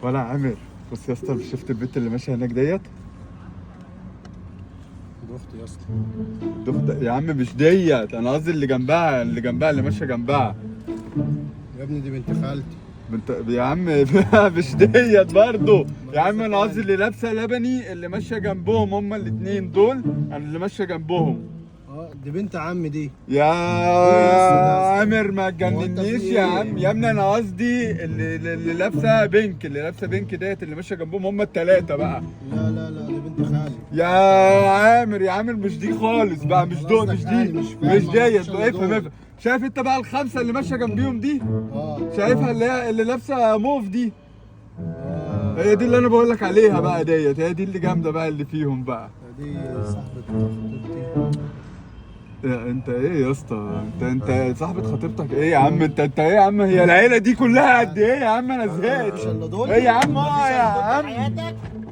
ولا عامر. بص يا اسطى، شفت البنت اللي ماشية هناك ديت؟ دخت يا اسطى. دخت يا عم، مش ديت، انا قصدي اللي جنبها، اللي جنبها، اللي ماشية جنبها. يا ابني دي بنت خالتي. بنت يا عم مش ديت برضو يا عم، انا قصدي اللي لابسه لبني اللي ماشية جنبهم، هما الاثنين دول، انا اللي ماشية جنبهم. اه دي بنت عمي دي. يا إيه يا اسطى ده؟ عامر ما هو أنت تجننيش في يا إيه؟ عم، يا ابني انا قصدي اللي لابسه pink، اللي لابسه pink ديت اللي ماشية جنبهم، هما الثلاثة بقى. لا لا لا، دي بنت خالي. يا عامر يا عامر، مش دي خالص بقى، مش دول، مش قصدك يعني دي، مش فاهم، مش ما ديت. أعرفش إلا افهم دول. افهم. شايف انت بقى الخمسة اللي ماشية جنبيهم دي؟ اه. شايفها اللي هي اللي لابسه موف دي؟ آه. هي دي اللي انا بقول لك عليها بقى ديت، هي دي اللي جامدة بقى اللي فيهم بقى. دي صاحبة خطيبتي. يا انت ايه يا اسطى؟ انت صاحبة خطيبتك ايه يا عم؟ انت ايه يا عم؟ هي العيلة دي كلها قد ايه يا عم؟ انا زهقت. مفيش الا دول؟ ايه يا عم؟ اه يا مفيش إلا دول في عم. حياتك؟